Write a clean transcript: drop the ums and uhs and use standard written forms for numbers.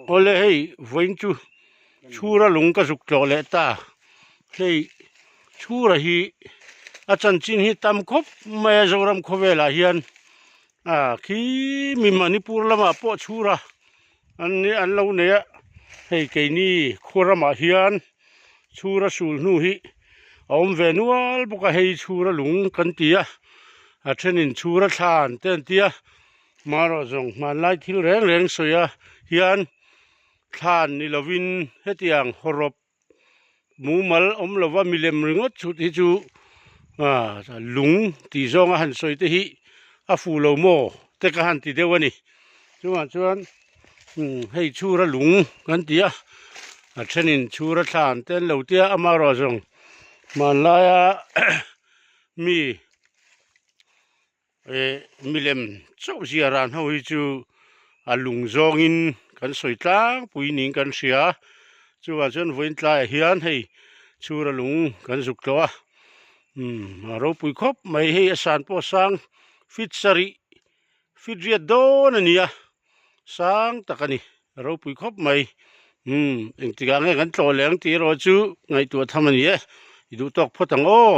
Awle hei vawiin chu chhura lung ka zuk tlawh leh ta hei chhura hi a chanchin hi tam khawp mai a Zoram khawvelah hian ah khi mi Manipur lamah pawh chhura an an lo nei a hei keini khua ramah hian chhura sul hnu hi a awm ve nual bawk a hei chhura lung kan ti a a thenin chhura thlan te an ti a. Hmarawh zawng hmanlai thil reng reng sawi a hian thlan ni lovin hetiang hawrawp mumal awm lova milem ringawt chhut hi chu ah lung tih zawnga han sawi te hi a fuh lo maw te ka han ti deuh a ni. Chungah chuan umm hei chhura lung kan ti a a thenin chhura thlan te an lo tia amaherawh zawng hmanlaia mi Eh milem chauh zia ran ho hi chu a lung zawngin kan sawi tlangpui niin kan hria chuvang chuan vawiin tlaiah hian hei chhura lung kan zuk tawh a umm a ropui khawp mai hei a san pawh a sang feet sarih feet riat dawn a ni a sang tak a ni a ropui khawp mai umm engtikah nge kan tlawh leh ang tih erawh chu ngaihtuah tham a ni e i duh tawk phawt ang aw.